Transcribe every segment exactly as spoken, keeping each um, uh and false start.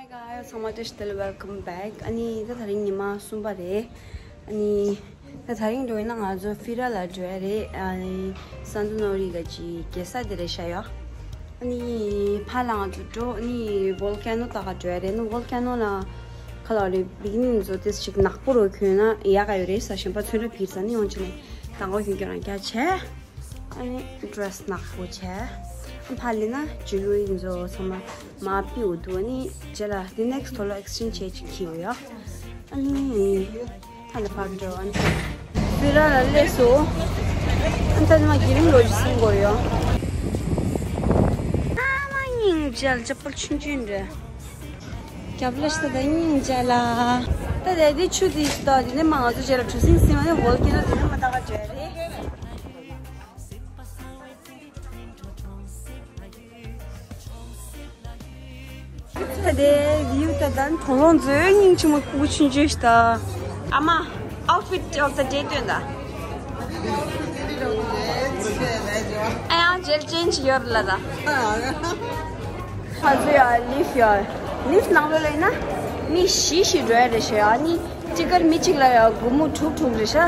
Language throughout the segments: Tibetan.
Hi guys, ཚང་མ་བཀྲ་ཤིས་བདེ་ལེགས། Welcome back. ཨ་ནི་ད་དེ་རིང་ཉི་མ་གསུམ་པ་རེད། ཨ་ནི་ད་དེ་རིང་འགྲོ་ཡིན་ན་ང་ཚོ་ཕི་ར་ལ་འགྲོ་ཡ་རེད། ཨ་ནི་སན་ཏོ་ནོ་རི་ག་ཅི་རྒྱལ་ས་དེ་རེད་ཤག་ཡ། ཨ་ནི་ཕར་ལ་ང་ཚོ་འགྲོ། ཨ་ནི་ཝོལ་ཀེ་ནོ་ལྟ་ག་འགྲོ་ཡ་རེད། ཨ་ནི་ཝོལ་ཀེ་ནོ་ལ་ཁ་ལ་རེད། བི་གི་ནིང་ཚོ་ཏིས་ཅིག་ནག་པོ་རོ་གྱོན་ན་ཡག་ག་ཡོད་རེད་ས། གཞན་པ་ཚོན་ཁྲ་བིར་ས་ནི་ཡོང་ཆེ་ནས་དང་པོ་གྱོན་གྱོན་རང་རྒྱ་ཆེ། ཨ་ནི་ཌི་རེ་སི་ནག་པོ་བྱས། ཨ་ཕར་ལ་ན་ཇུ་ཡོ་ཡིན་ཚོ་ཚང་མ་མ་པིའུ་འདུག་ཨ་ནི་རྗེས་ལ་དེ་ནེག་སི་ཊི་ཐོག་ལ་ཨེག་སི་ཅེན་ཇི་བྱེད་ཅིག་ཁྱེར་ཡོད། ཨ་ནི་ཨ་ལ་ཕར་འགྲོ། ཨ་ནི་ཕི་ར་ལ་སླེབས་སོ། ཨ་ནི་ད་ནི་མ་དེ་རིང་ལོ་ཇི་སིང་གོ་ཡོད། ཨ་མ་སྙིང་རྗེ་ལ་ཅབ་པལ་ཆུང་ཆུང་འདྲ། རྒྱབ་ལ་ཤི་ད་ད་སྙིང་རྗེ་ལ། ད་དེ་དེ་ཆུ་དེ་ཤི་ད་དེ་ནས་མ་ང་ཚོ་རྗེས་ལ་གྲུ་གཟིངས་སིང་ཨ་ནི་ཝོལ་ཀེ་ནོ་དེ་ནས་མ་ད་ག་འགྲོ་ཡ་རེད། ད་དེ་ཝིའུ་ད་ད་གྲོང་ལོང་མཛོད་སྙིང་ཆེན་མོ་ཕྲུ་གུ་ཆུང་ཆུང་ཞིག་ད། ཨ་མ། Outfit of the day སྟོན་ད། ཨ་ཡང་འཇལ་ཅན་ཅིག་ཡོད་ལ་ད། ང་ཚོ་ཡ་ལིཕ་ཡ། ལིཕ་ནང་ལོགས་ལ་ཡིན་ན་མི་བཞི་བཞི་འགྲོ་ཡ་རེད་ཤག་ཡ། ནི་གཅིག་གར་མི་གཅིག་ལ་ཡ་སྒོར་མོ་དྲུག་དྲུག་རེད་ཤག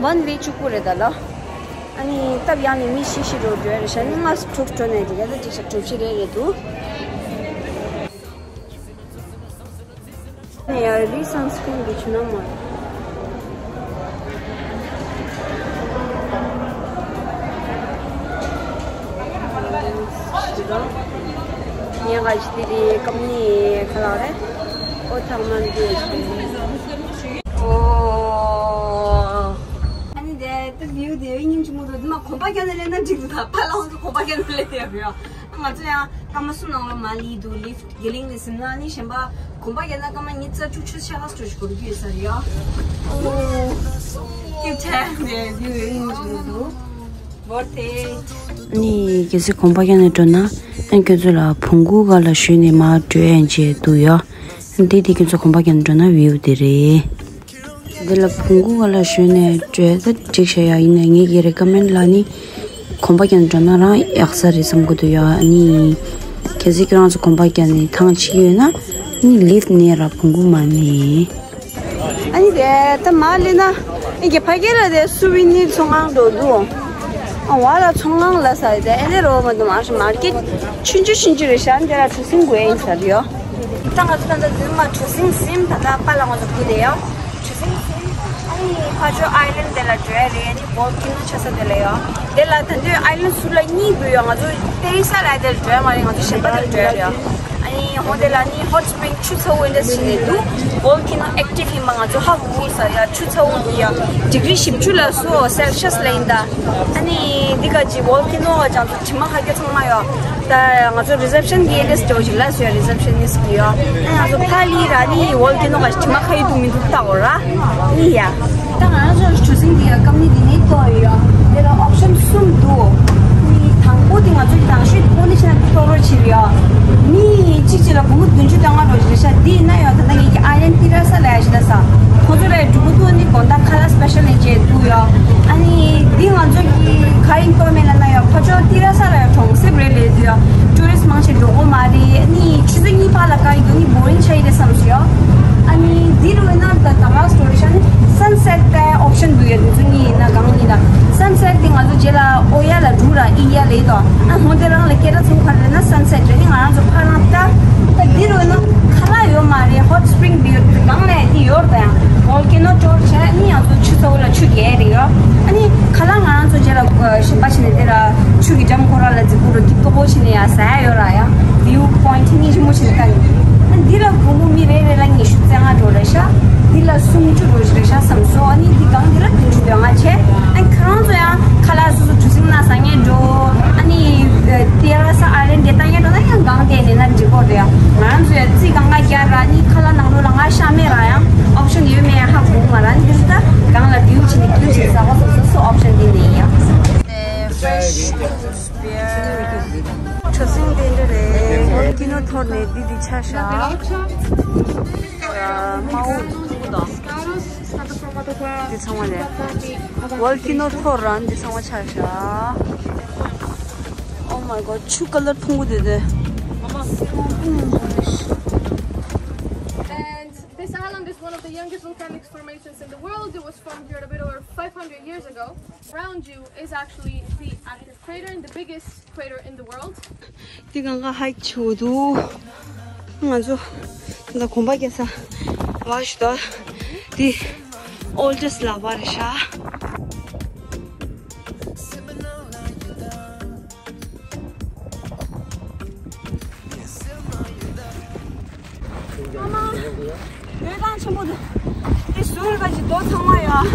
One way གཅིག་པུ་རེད་ད་ལོ། ཨ་ནི་སྟབས་ཡག་ནས་མི་བཞི་བཞི་འགྲོ་འགྲོ་ཡ་རེད་ཤག་ནི་ལྔ་དྲུག་འགྲོ་ནས་དེ་ག་ད་ཅིག་ཤག་གྲུ་བཞི་རེ་རེ་འདུག་ནས་ཡ་རི་སན་སི་ཀྲིན་གྱི་ཆུ་ནང་མ། ངས་ག་ཞིག་དེ་དེ་ཀམ་ནི་ཁ་ལག་རེད། ཨོ་ཐང་མན་དུ་ཨོ། ཨ་ནི་དེ་ད་ཝིའུ་དེ་སྙིང་རྗེ་མོ་འདུག་དེ་མ་གོམ་པ་རྒྱག་ནས་སླེབས་ན་འགྲིག་འདུག་ད་ཕར་ལ་ང་ཚོ་གོམ་པ་རྒྱག་ནས་སླེབས་ཡོད་རེད། ང་ཚོ་ཡང་སྐར་མ་གསུམ་ནང་ལ་མར་སླེབས་འདུག་ལིཕ་དགེ་ལེགས་ནས་ཟིན་ན་ནི་གཞན་པ་གོམ་པ་རྒྱག་ན་སྐར་མ་ཉི་ཤུ་རྩ་བཅུ་ཆུ་ཤ་ཁ་སྤྲོད་ཞིག་འགོར་གྱི་ཡོད་ས་རེད་ཡ། ཨོ། སྐྱིད་ཆ་ནས་ལིའུ་ཡིན་འགྲོ་འདུག་བོར་ཏེ། ནི་གལ་སྲིད་གོམ་པ་རྒྱག་ནས་འགྲོ་ན་ཨ་ཁྱོད་ཚོ་ལ་བོང་གུ་ག་ལ་ཞོན་ནས་མར་འགྲོ་ཡན་ཆད་འདུག་ཡ། འདི་དེ་ཁྱོད་ཚོ་གོམ་པ་རྒྱག་ནས་འགྲོ་ན་ཝིའུ་དེ་རེད། འདི་ལ་བོང་གུ་ག་ལ་ཞོན་ནས་བྲོས་ད་འགྲིག་ཤག་ཡ། ཡིན་ནའི་ངའི་རེ་ཀ་མེན་ལ་ནི་གོམ་པ་རྒྱག་ནས་འགྲོ་ན་རང་ཡག་ས་རེད་བསམ་གི་འདུག་ཡ། ཨ་ནི་གལ་སྲིད་ཁྱོད་རང་ཚོ་གོམ་པ་རྒྱག་ནས་ཐང་ཆད་ཡོད་ན་ནི་ལིཕ་ནས་ར་བོང་གུ་མ་ནས། ཨ་ནི་དེ་ད་མ་ལི་ན་ཨི་གེ་ཕ་གེ་ལ་དེ་སུ་བི་ནི་ཚོང་ཁང་འགྲོ་འདུག་ཨ་བ་ལ་ཚོང་ཁང་ལ་ས་དེ་ཨེ་ནེ་རོ་མ་དུ་མ་ཤ་མར་ཀེ་ཊི་ཆུང་ཆུང་ཆུང་ཆུང་རེད་ཤག་འདི་ལ་གྲུ་གཟིངས་དགོས་ཡིན་ས་རེད་ཡོ། ད་ང་ཚོ་ད་ལྟ་འདིར་མ་གྲུ་གཟིངས་ཟིན་ད་ལྟ་པཱ་ལགས་ང་ཚོ་སྒུག་བསྡད་ཡོད། གྲུ་གཟིངས་ཟིན་ཨ་ནི་ཕར་ཕྱོགས་ཨའི་ལན་དེ་ལ་འགྲོ་ཡ་རེད། ཨ་ནི་བོལ་ཀེ་ནོ་ཆགས་ས་དེ་ལ་ཡོད། དེ་ལ་ད་དུང་ཨའི་ལན་ཟུར་ལ་གཉིས་འགྲོ་ཡོད། ང་ཚོ་ཏེ་རི་ས་ལ་དེར་འགྲོ་ཡ་མ་རེད། ང་ཚོ་གཞན་པ་དེར་འགྲོ་ཡ་རེད། ཨ་ནི་ཧོ་དེ་ལ་ནི་ཧོ་ཊ་སི་པྲིང་ཆུ་ཚ་བོ་འདྲ་ཞིག་རེད་འདུག་བོལ་ཀེ་ནོ་ཨེག་ཊིབ་ཡིན་པ་ང་ཚོ་ཧ་གོ་གི་ས་རེད། ཆུ་ཚ་བོ་འདི་ཡ་ཌི་གི་རི་བཞི་བཅུ་ལ་སོ་སེལ་ཤི་ཡས་ལ་ཡིན་ད། ཨ་ནི་འདི་ག་ཅི་བོལ་ཀེ་ནོ་ག་ཅང་ཚོ་དྲི་མ་ཁ་སྐད་ཚང་མ་ཡོད། ད་ང་ཚོ་རི་སེབ་ཤན་གྱི་ཨེ་ཌི་རེ་སི་འགྲོ་ཞིག་ལ་སོ་ཡ་རི་སེབ་ཤན་ནི་སི་གི་ཡོད། ཨ་ང་ཚོ་ཕ་ལི་ར་ནི་བོལ་ཀེ་ནོ་ག་དྲི་མ་ཁ་ཡི་འདུག་མི་འདུག་ལྟ་འོ་ར་ནི་ཡ། ད་ང་རང་ཚོ་གྲུ་གཟིངས་འདི་ཡ་ཀམ་ནི་འདི་ནས་གཏོར་ཡོད། དེ་ལ་ཨོབ་ཤན་གསུམ་འདུག་ནི་དང་པོ་དེ་ང་ཚོ་རང་ཤུལ་ཀོན་ཌི་ཤན་དེ་གཏོར་རོགས་བྱེད་ཡོད། མི་གཅིག་གཅིག་ལ་བོང་གུ་བདུན་ཅུ་དང་ལྔ་རོགས་བྱེད་ཤག་འདི་ན་ཡོད། ད་ལྟ་ངེད་ཀྱི་ཨའི་ལན་ཏི་ར་ས་ལ་ཡ་ཞིག་ད་ས་ཁོ་ཚོ་ལ་ཡ་འགྲུལ་འཁོར་ཐུག་ནི་དགོང་དག་ཁ་ལག་སི་པེ་ཤལ་ལེན་བྱེད་འདུག་ཡོད། ཨ་ནི་འདི་ང་ཚོ་གི་ག་ཡིན་གཏོར་མེད་ལ་ན་ཡོད། ཕ་ཕྱོགས་ཏི་ར་ས་ལ་ཡ་གྲོང་གསེབ་རེད་ལས་དུས་ཡ་ཊུ་རི་སི་མང་ཆེ་འགྲོ་གོ་མ་རེད། ཨ་ནི་ཆུ་ཚོད་གཉིས་བར་ལ་ག་ཡིན་འདུག་ནི་བོ་རིང་ཆགས་ཡི་རེད་བསམ་སོང་ཡོད། ཨ་ནི་འདི་རུ་ཡིན་ན་ད་ད་ག་སི་ཊོ་རི་ཤ་ནི་སན་སེ་ཊི་དེ་ཨོབ་ཤན་འདུག་ཡ། འདི་ཚོ་གཉིས་ཡིན་ན་གང་ཡིན་ན་སན་སེ་ཊི་འདི་ང་ཚོ་རྗེས་ལ་ཨོ་ཡ་ལ་འགྲོ་ར་ཨི་ཡ་ལ་ཡིན་དོ། ཨ་ཧོ་དེ་རང་ལ་སྐད་གྲགས་ཚུགས་ག་རེ་ན་སན་སེ་ཊི་རེད། ནི་ང་རང་ཚོ་ཕ་རང་ལྟ་ད་འདི་རུ་ཡིན་ན་ཁ་ལག་ཡོད་མ་རེད། ཧོ་ཊི་སི་པྲིང་འདི་ཡོད། འདི་གང་ལས་འདི་ཡོད་ད་ཡང་བོལ་ཀེ་ནོ་གཏོར་བྱས་ནི་ང་ཚོ་ཆུ་ཚ་བོ་ལ་ཆུ་རྒྱས་རེད་ཡོད། ཨ་ནི་ཁ་ལག་ང་རང་ཚོ་རྗེས་ལ་ཞིམ་པ་བྱས་ནས་དེ་ལ་ཆུ་གི་འགྲམ་ཁོ་ར་ལ་རྫིག་པོ་རུ་ཏིག་ཏོག་པོ་བྱས་ནས་ཡ་ཟ་ཡ་ཡོད་ར་ཡ། བིའུ་པོ་ཡིན་ཊི་ནི་ཞིམ་པོ་བྱས་ནས་ལྟ་ནི། ཨ་འདི་ལ་སྒོར་མོ་མི་རེ་རེ་ལ་ཉི་ཤུ་རྩ་ལྔ་འགྲོ་རེད་ཤག་འདི་ལ་སུམ་ཅུ་འགྲོ་རེད་ཤག་བསམ་སོང་། ཨ་ནི་འདི་གང་འདི་ལ་བདུན་ཅུ་དོན་ལྔ་བྱས། ཨ་ནི་ཁ་རང་ཚོ་ཡང་ཁ་ལག་སོ་སོ་གྲུ་གཟིངས་ནང་ཟ་མཁན་འགྲོ། ཨ་ནི་ཏེ་ར་ས་ཨའི་ལན་དེ་ལྟ་མཁན་འགྲོ་ན་ཡང་གང་དེ་ནས་ན་འགྲིག་གོ་རེད་ཡ། ང་རང་ཚོ་ཡང་རྩིས་གང་ག་རྒྱག་ར་ནི་ཁ་ལག་ནང་ལོགས་ལ་ང་ཤ་མེད་ར་ཡང་ཨོབ་ཤན་ཡོད་མེད་ཡང་ཧ་གོ་མ་ར། ནི་འདི་ལྟ་གང་ལ་བདུན་ཅུ་ནས་བདུན་ཅུ་ཟ་གོ་སོ་སོ་སོ་ཨོབ་ཤན་འདི་ནས་ཡ། གྲུ་གཟིངས་དེ་འདྲ་རེད། ཀི་ནོ་ཐོར་ནས་འདི་འདི་ཆ་བཞག་དམར་པོ་དང་འདི་ཚང་མ་རེད། ཝོལ་ཀི་ནོ་ཐོར་རང་འདི་ཚང་མ་ཆ་བཞག Oh my god, ཆུ་ཀ་ལར་ཕུང་པོ་དེ་དེ། It's one of the youngest volcanic formations in the world. It was formed here a bit over five hundred years ago. Around you is actually the active crater and the biggest crater in the world. དེ་གང་ག་ཧའིཀ་བྱེད་འདུག་ང་ཚོ་ད་གོམ་པ་རྒྱག་ས་བ་ཞུ་ད། དེ་ཨོལ་ཌེ་སི་ལ་བ་རེད་ཤག་ཨ་མ། འོད་མདངས་ཆེན་པོ་འདུག་དེ་ཟུར་ལ་ཅིག་རྡོ་ཚང་མ་ཡོད།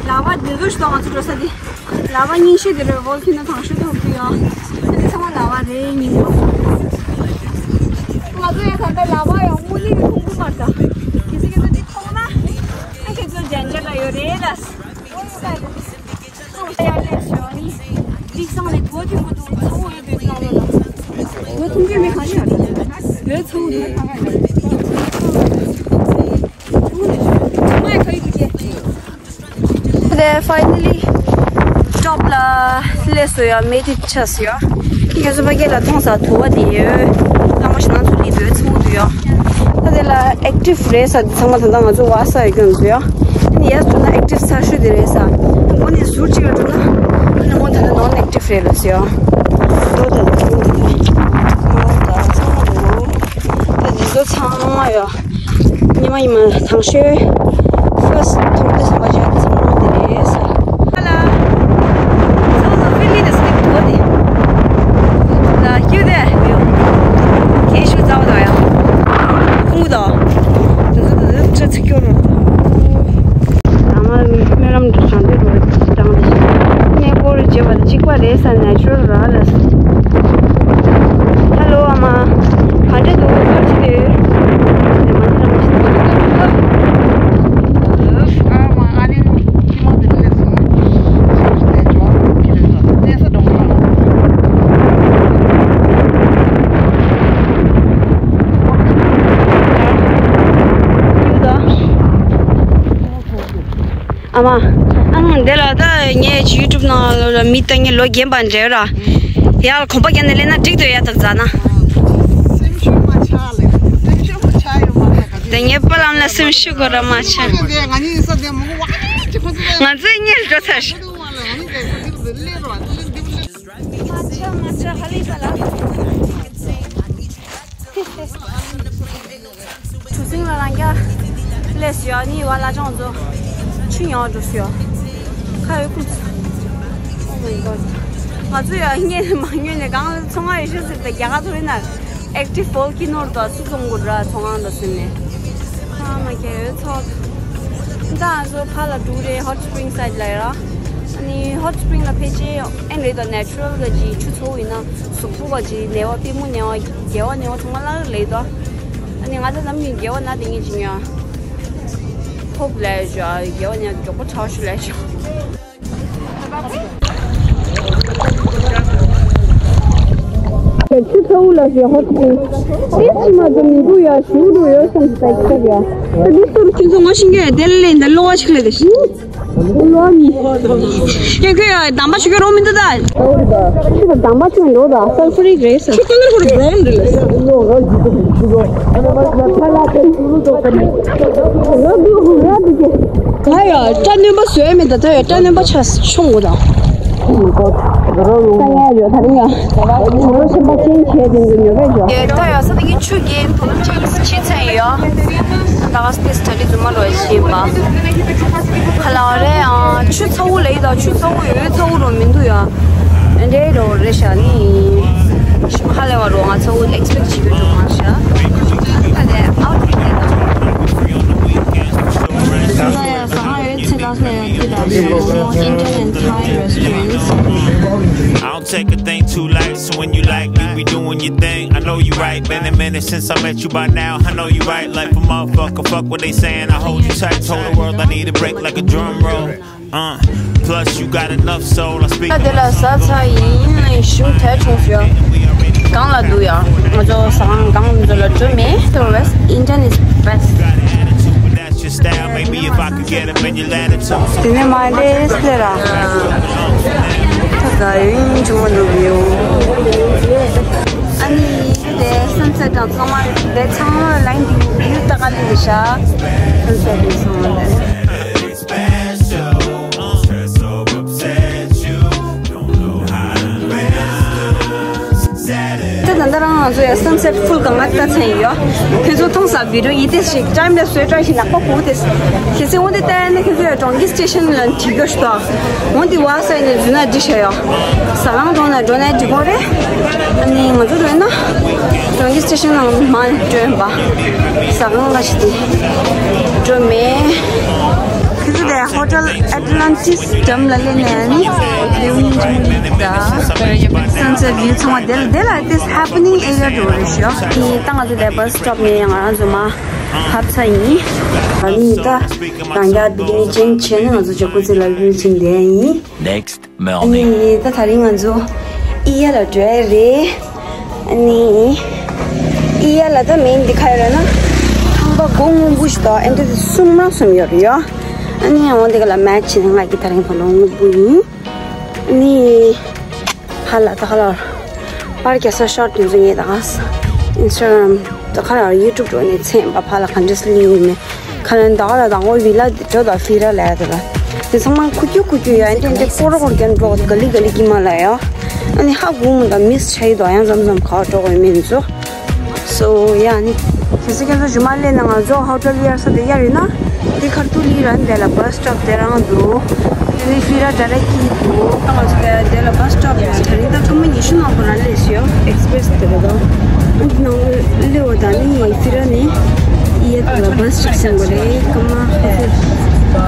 ལ་བ་འདི་ཚོ་ཞིག་དང་ང་ཚོ་འགྲོ་ས་དེ། ལ་བ་རྙིང་ཤོས་དེ་རེད། ཝོལ་ཁེ་ནོ་དང་ཤོས་ཐོག་དེ་ཡོད། དེ་ཚང་མ་ལ་བ་རེད། རྙིང་པ། ང་ཚོ་ཡང་ད་ལྟ་ལ་བ་ཡང་དངོས་གནས་ཀྱི་ཁུང་ཁུང་མ་རེད་ད། གལ་སྲིད་ཁྱེད་ཚོ་འདི་མཐོང་ན། ཨ་ཁྱེད་ཚོ་རྒྱན་ཆ་འདྲ་ཡོད་རེད་ད། དེ་finally top ལ་སླེབས་སོང་ཡ། མེ་ཏི་ཆགས་སོང་ཡ། ཁྱེད་ཚོ་ཕ་གི་ལ་མཐོང་ས་དུ་བ་དེ་ཡོད། ད་མ་ཤི་ན་ཚུར་ལི་དུ་ཚུར་དུ་ཡོད། ད་དེ་ལ་ཨེག་ཊིབ་རེད་ས་དེ་ཚང་མ་ད་ལྟ་ང་ཚོ་བ་ས་ཡོད་ཀྱང་ཚོ་ཡོད། ཡས་འགྲོ་ན་ཨེག་ཊིབ་ས་ཤོས་དེ་རེད་ས། འོ་ནས་ཟུར་གཅིག་ལ་འགྲོ་ན་འོ་ད་ནོན་ཨེག་ཊིབ་རེད་ལ་ཟེར་ཡོད། འགྲོ་ད་ད་འགྲོ་ད་ད་ཚང་མ་འགྲོ། ད་དེ་ཚོ་ཚང་མ་ཡོད། ཉི་མ་ཉི་མ་དང་ཤོས་first ཐོག་དེ་ཚང་མ་བྱས་ཚང་མ་དེ་རེད་ས། ཧ་ལ། ཚང་མ་ཕི་ལི་ནས་སི་ཏིག་ཐོག་དེ། ད་ཁྱེད་དེ་ཡོད། ཁྱེད་ཤུགས་རྩ་བ་དང་ཡང་། ཁུང་དང་། དེ་ཚོ་དེ་ཚོ་ཚིག་སྐྱོ་རོ། ད་མ་སྨོན་ལམ་འདྲ་བྱང་དེ་རོ་དྲང་དེ་ཤི། གནས་སྐོར་བྱེད་པ་དང་གཅིག་པ་རེད་ས། ནེ་ཅུ་རལ་ར་ལ། ཧ་ལོ་ཨ་མ། ག་འདྲ་འདུག་ག་ཅི་འདུག་དེ་མ་ནི་རང་ཤི། ཨ་མ་ཨ་ནི་ཁྱི་མ་དེ་སླེབས་སོང་། ཁྱི་མ་དེ་ལས་ཇོ་ཁྱི་ལས་ས་གནས་ས་གྲོང་ཁྱེར། ཨ་མ། ཨང་། འདི་ལ་ད་ངས་ཡུ་ཊུབ་ནང་ལ་མི་ལྟ་མཁན་ལོ་རྒན་པ་འདྲ་ར། ཡར་ལ་གོམ་པ་རྒྱབ་ནས་སླེབས་ན་འགྲིག་འདུག་ཡ། ད་ཛ་ན། སེམས་ཤུགས་མ་ཆག་ལེ། སེམས་ཤུགས་མ་ཆག་ཡོད་མ་རེད་ག་ཅི། ད་ངའི་པ་ལམ་ལ་སེམས་ཤུགས་གོ་ར་མ་ཆག་ང་གཉིས་ས་དེ་མོ་བ་ཅི་ཁོ་ཚོ་ང་ཚོའི་གཉིས་འགྲོ་ཚར། ང་གཉིས་ཀ་ཁོ་ཚོ་ལེ་རོ་ལེ་འདི་ལེ། མ་ཆག་མ་ཆག་ཧ་ལས་པ་ལ། གྲུ་གཟིངས་ལ་ལང་རྒྱ་སླེབས་ཡོད། ནི་བ་ལ་ཅང་ཚོ་ཆུ་ཉོ་འགྲོ་ཡོད། ཁ་ཡོད་ཀུན། Oh my god. ང་ཚོ་ཡང་རྙེད་མ་རྙེད་ནས་གང་ཚོང་ཁང་ཡོད་ཤོད་ཟེར་ཏེ། རྒྱ་གར་ཐོར་ཡིན་ན་ཨེག་ཊིབ་ཝོལ་ཁེ་ནོ་རེད་དོ། སུ་བཙོང་དགོས་ར་ཚོང་ཁང་དང་ཟེར་ནས། ཨ་མ་ཁྱེད་ཚོ། ད་ང་ཚོ་ཕར་ལ་འགྲོ་རེད། ཧོཊ་སི་པི་རིང་སའིཌ་ལ་ཡོད་ར། ཨ་ནི་ཧོཊ་སི་པི་རིང་ལ་ཕལ་ཆེར་ཨེ་རེད་དོ། ནེ་ཅུ་རལ་གི་ཆུ་ཚ་པོ་ཡིན་ན། གཟུགས་པོ་ག་ཅིག་ནད་པ་པུས་མོ་ནད་པ་རྒྱལ་བ་ནད་པ་ཚང་མ་ལ་ལེགས་དོ། ཨ་ནི་ང་ཚོ་ནམ་རྒྱུན་རྒྱལ་བ་ན་དེ་ངས་ཅི་ཉོ། ཐོབ་ལས་ཞོ་རྒྱལ་བ་ནད་པ་མགྱོགས་པོ་དྲག་ཞུ་ལས་ཞོ། ཆུ་ཚ་པོ་ལ་ཞོ་ཧོ་ཏི། ཏིས་མ་དུ་མི་དུ་ཡ་ཞུ་དུ་ཡོད་སམ་སྟེག་སྟེག་ཡ། ཏི་སུར་ཁྱིམ་ཚང་ང་ཤིང་གི་དེ་ལས་འདི་ལོ་བ་ཞིག་ལས་དེ་ཤིང་། ལོ་ནི། ཡ་ཁོ་ཡ་དམ་པ་ཆུ་ཁྱོད་རོ་མི་འདུག་ད། ཆུ་དང་དམ་པ་ཆུ་འགྲོ་ད། སལ་ཕུ་རིག་རེད་ཟེར། ཆུ་ཀུན་ཧུར་བོམ་རེད་ལ། ར་དུ་ར་དུ་ཀེ། ད་ཡ་སྐྲ་གནོན་པ་བཟོས་མེད་ད། ད་ཡ་སྐྲ་གནོན་པ་ཆ་ཆུང་གོ་ད། ད་ཡ་ཡོད་ད་རིང་ཡ། ད་ཡ་ས་ད་གི་ཆུ་གི་བུ་ལུམ་ཆེན་ཆེ་ཚན་ཡོད། ད་ག་སྤེས་ཊལ་ལི་རྫུན་མ་རོ་ཡ་ཤེས་པ། ཁ་ལ་བ་རེད་ཨ། ཆུ་ཚ་པོ་ལེ་ཡི་ད་ཆུ་ཚ་པོ་ཡོད་ཚ་པོ་རོ་མི་འདུག་ཡ། ཨེ་འདྲའི་རོ་རེད་ཤག་ནི། ཤི་མ་ཧ་ལས་པ་རོ་ང་ཚ་པོ་ཨེག་སི་པེག་བྱེད་རྒྱུ་འདུག་མ་ཤག་ད་ལས་ཨའུ་ཊི་ཕིཊ་ལས་ད། ད་ཡ་ས་ཧ་ཡོད་ཚེ་ལ་སླེ་ཡ་ཁི་ད་Indian and Thai restaurants. I don't take a thing too light, so when you like, you be doing your thing. I know you right, been a minute since I met you by now. I know you right, like a motherfucker, fuck what they saying. I hold you tight, told the world I need a break like a drum roll. Uh, plus you got enough soul, I speak. ད་དེ་ལ་ཟ་ཚ་ཡིན་ཞུ་ཐལ་ཆུང་ཤོ། གང་ལ་འདུག་ཡ། ང་ཚོ་ཟ་ཁང་གང་ཚོ་ལ་འགྲོ་མེད། The rest Indian is best. That's your style, maybe if I could get up in your ladder too. དེ་ནས་མ་འདྲེས་ལེ་ར། ད་ག་ཡིན་ཆུང་མ་འདུག་ཡོ། ཨ་ནི་དེ་སན་སེ་ཊི་དང་ཚང་མ་དེ་ཚང་མ་ལ་ཡིན་འདུག་ཡུལ་ད་ག་ལེ་ཤ། སུན་སེ་ལི་སོང་། ད་ད་ལྟ་རང་ང་ཚོ་ཡ་སན་སེ་ཊི་ཕུལ་གང་ང་ལྟ་མཚན་ཡོད། ཁྱེད་ཚོ་མཐོང་ས་བི་ཌི་ཡོ་ཡི་ཏེ་ཞིག་ཅམ་ལ་སོས་ཀྲ་ཞིག་ལག་པ་གོ་ཏེ། ཁྱེད་ཚོ་འོ་དེ་ལྟ་ཡ་ན་ཁྱེད་ཚོ་ཡ་གྲོང་ཁྱེར་སི་ཊེ་ཤན་ལ་འགྲིག་གི་ཤོག་འོ་དེ་བ་ས་ཡིན་ན་འཛུལ་ན་འགྲིག་ཤ་ཡོད། ཟ་ཁང་འགྲོ་ན་འགྲོ་ན་འགྲིག་གོ་རེད། ཨ་ནི་ང་ཚོ་འགྲོ་ན་གྲོང་ཁྱེར་སི་ཊེ་ཤན་ལ་མ་འགྲོ་ཡིན་པ། ཟ་ཁང་ལ་ཞིག་དེ་འགྲོ་མེད། ཁྱེད་ཚོ་དེ་ཧོ་ཊེལ་ཨེ་ཊ་ལན་ཊིས་འགྲམ་ལ་སླེབས་ནས་ནི་ལེའུ་ཉིན་ཅུང་ལི་དང་སན་སེ་ཊི་བིའུ་ཚང་མ་དེ་ལ་དེ་ལ་དེ་ཧེ་པེ་ནིང་ཨེ་རི་ཡ་འགྲོ་རེད་ཤག་ཨ་ནི་ད་ང་ཚོ་དེ་བྷ་སི་སི་ཊོབ་ནས་ང་རང་ཚོ་མར་ལྷབ་ཚར་ཡིན། ཨ་ནི་ད་རང་རྒྱ་བི་ཀི་ནི་ཅེན་ཇི་བྱས་ནས་ང་ཚོ་ཇ་ཀུ་ཛི་ལ་ལུས་ཕྱིན་བསྡད་ཡིན། Next ཨ་morning. ནི་ད་དེ་རིང་ང་ཚོ་ཨི་ཡ་ལ་འགྲོ་ཡ་རེད། ཨ་ནི་ཨི་ཡ་ལ་ད་མིང་འདི་ག་རེ་ལབ་ན་ཁང་པ་སྒོ་སྔོན་པོ་ཞིག་དང་ཨེ་འདྲ་དེ་གསུམ་རང་གསུམ་ཡོད་རེད་ཡ། ཨ་ནི་འོ་འདི་ག་ལ་མེ་ཆི་ནི་ང་གི་དེ་རིང་ཁོ་ལོ་སྔོན་པོ་ཡིན། ཨ་ནི་ཧ་ལ་ད་ཧ་ལ་པར་རྒྱག་ས་ཤོར་དུས་ཚོད་ངས་ད་ཨིན་སི་ཊ་གྷ་རམ་ད་ག་ར་ཡུ་ཊུབ་འགྲོ་ནས་མཚན་པ་ཕ་ལ་ག་འདྲས་སླེབས་ཡོད་མེད། ཁ་ལན་ད་ག་ལ་དང་པོ་བི་ལ་འདི་འགྲོ་དང་ཕི་ར་ལ་ཡ་དེ་ལ་དེ་ཚང་མ་ཁུ་ཁྱུ་ཁུ་ཁྱུ་ཡ་འདྲེ་འདྲེ་ཀོ་རོ་ཀོ་རོ་རྒྱན་འགྲོ་ག་ལི་ག་ལི་གི་མ་ལ་ཡ། ཨ་ནི་ཧ་གུ་མུ་དང་མིས་ཆ་ཡི་དོ་ཡང་འཛམ་འཛམ་ག་འགྲོ་གི་མིན་ཚོ། སོ་ཡ་ནི་དེ་ཚོ་ཁྱེད་ཚོ་ཞུ་མ་ལེ་ན་ང་ཚོ་ཧོ་ཊེལ་ཡར་ས་དེ་ཡར་ཡིན་ན་དེ་ཁར་ཏུ་ལི་ར་འདི་ལ་བྷ་སི་སི་ཊོབ་དེ་རང་འདུག་དེ་ནས་ཕི་ར་ཌ་རེག་ཀི་འདུག་ད་ང་ཚོ་དེ་དེ་ལ་བྷ་སི་སི་ཊོབ་ཡོད་ད་རིང་ད་ཐུང་མ་ཉི་ཤུ་ནང་ཁོ་རང་སླེབས་ཤག་ཨེག་སི་པི་རེ་སི་དེ་རེད་དོ། ཨ་ནི་ནང་ལོ་སླེབས་པ་དང་ནི་ཕི་ར་ནི་ཡེ་ད་ལ་བྷ་སི་ཅིག་སེང་གོ་རེད། སྐར་མ་སྐར་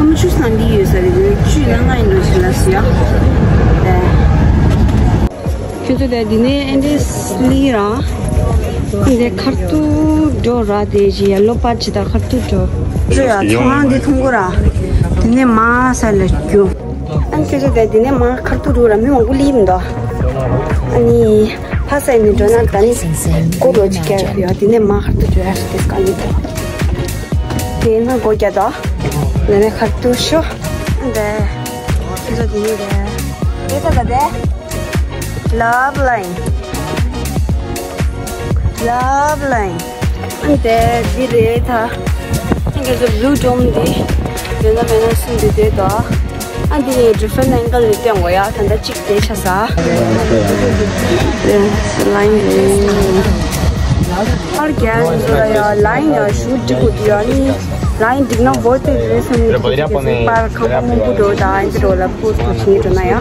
མ་བཅུ་ཙམ་འདི་ཡོད་ས་རེད། བཅུ་ལ་ལྔ་ཡིན་འགྲོ་ཞིག་ལ་སུ་ཡ། ཁྱོད་ཚོ་དེ་འདི་ནས་ཨེ་འདྲས་སླེབས་ར། འདི་ཁར་ཏུ་འགྲོ་ར་དེ་བཞི་ཡ་ལོ་པ་ཅི་ད་ཁར་ཏུ་འགྲོ། ཚོ་ཡ་ཚོང་ཁང་འདི་མཐོང་གོ་ར། དེ་ནས་མ་ས་ལ་རྒྱུ། ཨ་ནི་ཁྱོད་ཚོ་དེ་དེ་ནས་མ་ཁར་ཐུག་འགྲོ་ར་མི་མང་པོ་སླེབས་མི་འདུག་ཨ་ནི་ཕ་ས་ནས་འགྲོ་ན་ད་ནི་སྒོ་རོ་ཅིག་རྒྱག་ཡོད་དེ་ནས་མ་ཁར་ཐུག་འགྲོ་ཡ་ཞིག་དེ་སྐད་ཡིན་འདུག་དེ་ན་སྒོ་རྒྱག་དོ། ལ་ནས་ཁར་ཐུག་ཤོག་ཨ་འདི་ཁྱོད་ཚོ་དེ་ནས་དེ་དེ་ད་ད་དེ་ལབ་ལ་ཡིན། ལབ་ལ་ཡིན། ཨ་ནི་དེ་འདི་རེད་ད། ཨ་ནི་ཁྱོད་ཚོ་བླུ་ཌོམ་འདི་ཡོད་ན་མེད་ན་གསུམ་འདི་བསྡད་དོ། ཨ་འདི་ནས་ཌི་ཕ་རེན་ཊི་ཨེང་གལ་ནས་བསྟན་དགོས་ཡ། ད་ལྟ་གཅིག་བསྡད་ཆ་ས། དེ་ལ་ཡིན་རེད། ཕར་རྒྱག་ཡིན་ཚོ་ལ་ཡ་ལ་ཡིན་ཡ་ཞུ་འགྲིག་དགོས་འདུག་ཡ། ཨ་ནི་ལ་ཡིན་འགྲིག་ན་ཝོར་ཐི་ཨིཊ་རེད་བསམ་ནས་ཁྱེད་ཚོ་པར་ཁང་པ་སྔོན་པོ་འགྲོ་དང་ཨ་འདི་འགྲོ་ལ་ཕོ་ཊོ་ཞུ་འགྲོ་ན་ཡ།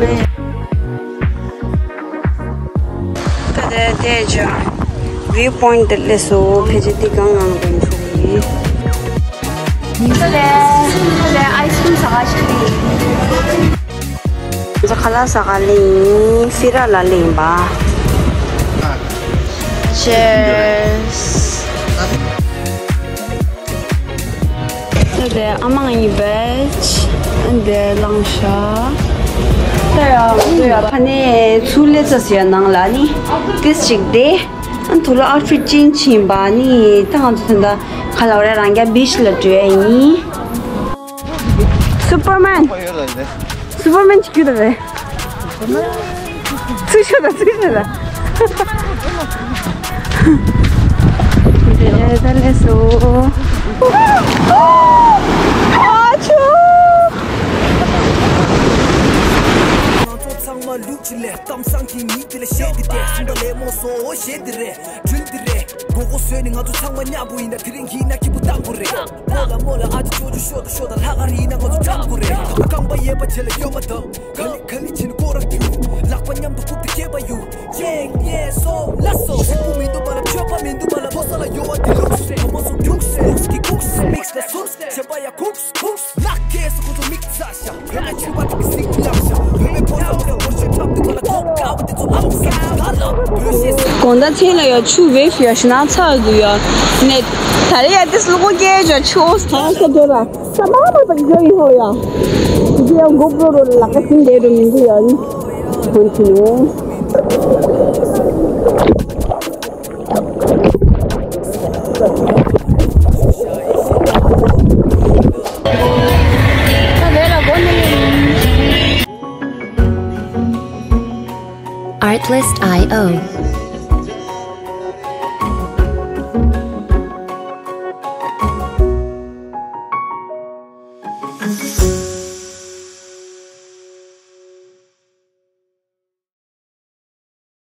ད་དེ་དེ་ཇ་བིའུ་པོ་ཡིན་ཊི་དེ་སླེབས་སོང་། ཕལ་ཆེར་འདི་གང་ངང་དུ་འགྲོ་ཡིན། ད་དེ་ད་དེ་ཨའི་སི་ཀྲིམ་ཟ་ག་ཞིག་ཡིན། ང་ཚོ་ཁ་ལག་ཟ་ག་སླེབས་ཡིན། ཕི་ར་ལ་སླེབས་ཡིན་པ། ཅི་ཡར་སི། ཨ་འདི་ཨ་མ་ངའི་བེ་ཇི། ཨ་འདི་ལང་ཤ། ད་ཡ་ང་ཚོ་ཡ་ཕ་ནས་ཚུར་སླེབས་ཚར་ཡ། ནང་ལ་ནི་ཏིས་ཅིག་བསྡད། ཨ་ཐུག་ལ་ཨའུ་ཊི་ཕིཊ་ཅེན་ཇི་བྱས་པ་ནི་ད་ང་ཚོ་ད་ལྟ་ག་ལ་བ་རེད། རང་རྒྱ་བི་ཆི་ལ་འགྲོ་ཡ་ཡིན། སུ་པར་མེན། སུ་པར་མེན་ཅིག་རྒྱུགས་དང་རེད། ཚུར་ཤོག་དང་ཚུར་ཤོག་དང་། དེ་ད་ལས་སོ། ཨ་ཆུ། ང་ཚོ་ཚང་མ་ལུག་ཅིག་ལས་གཏམ་བཟང་གི་ཉིད་དེ་ལས་བཤད་དེ་བསྡད། སུམ་པ་ལས་མོ་སོ་བཤད་དེ་རེད། དྲིལ་དེ་རེད། མགོ་སྐོར་བཟོས་ནས་ང་ཚོ་ཚང་མ་མཉམ་པོ་ཡིན་ན། དེ་རིང་ཡིན་ན་སྐྱིད་པོ་གཏང་དགོས་རེད། མོ་ལ་མོ་ལ་ཨ་ཅེ་ཅོ་ཅོ་ཤོ་དང་ཤོ་དང་ལྷག་ག་རེ་ཡིན་ན་ང་ཚོ་འཆམ་དགོས་རེད། རྐང་པ་གཡས་པ་བྱེད་ལ་གཡོན་མ་བཏང་། ག་ལི་ག་ལི་བྱེད་ནས་སྐོར་ར་རྒྱུག་ལག་པ་མཉམ་དུ་བཀུག་སྟེ་སྐེད་པ་གཡུག་ཅེག་ཡེ་སོ་ལ་སོ། ཞིག་པོ་མི་འདུག་མ་ལ་མཆོད་པ་མི་འདུག་མ་ལ། མཐོ་ས་ལ་ཡོང་བ་དེ་ལུགས་སུ་བ་མོ་སོ་ཁྱུགས་སེ་ལུགས་ཀྱི་ཁུགས་མིག་ལ་སུམ་ཞེན་པ་ཡ་ཁུགས་ཁུགས། དགོང་དག་མཚན་ལ་ཡ་ཆུ་བེ་ཕི་ཡ་ཤི་ན་ཚ་དུ་ཡ་ནས་ད་རེ་ཡ་ཏིས་ལུ་གོ་སྐད་ཅོ་ཆུ་ས་ས་དོ་ར་ས་མ་མ་པ་ཡོ་ཡོ་ཡ། དེ་ཡ་གོ་པྲོ་རོ་ལ་ཀ་སིན་དེ་རུ་མི་འདུག་ཡ་ནི་ཧོན་ཆུ་ནོ། Artlist I O.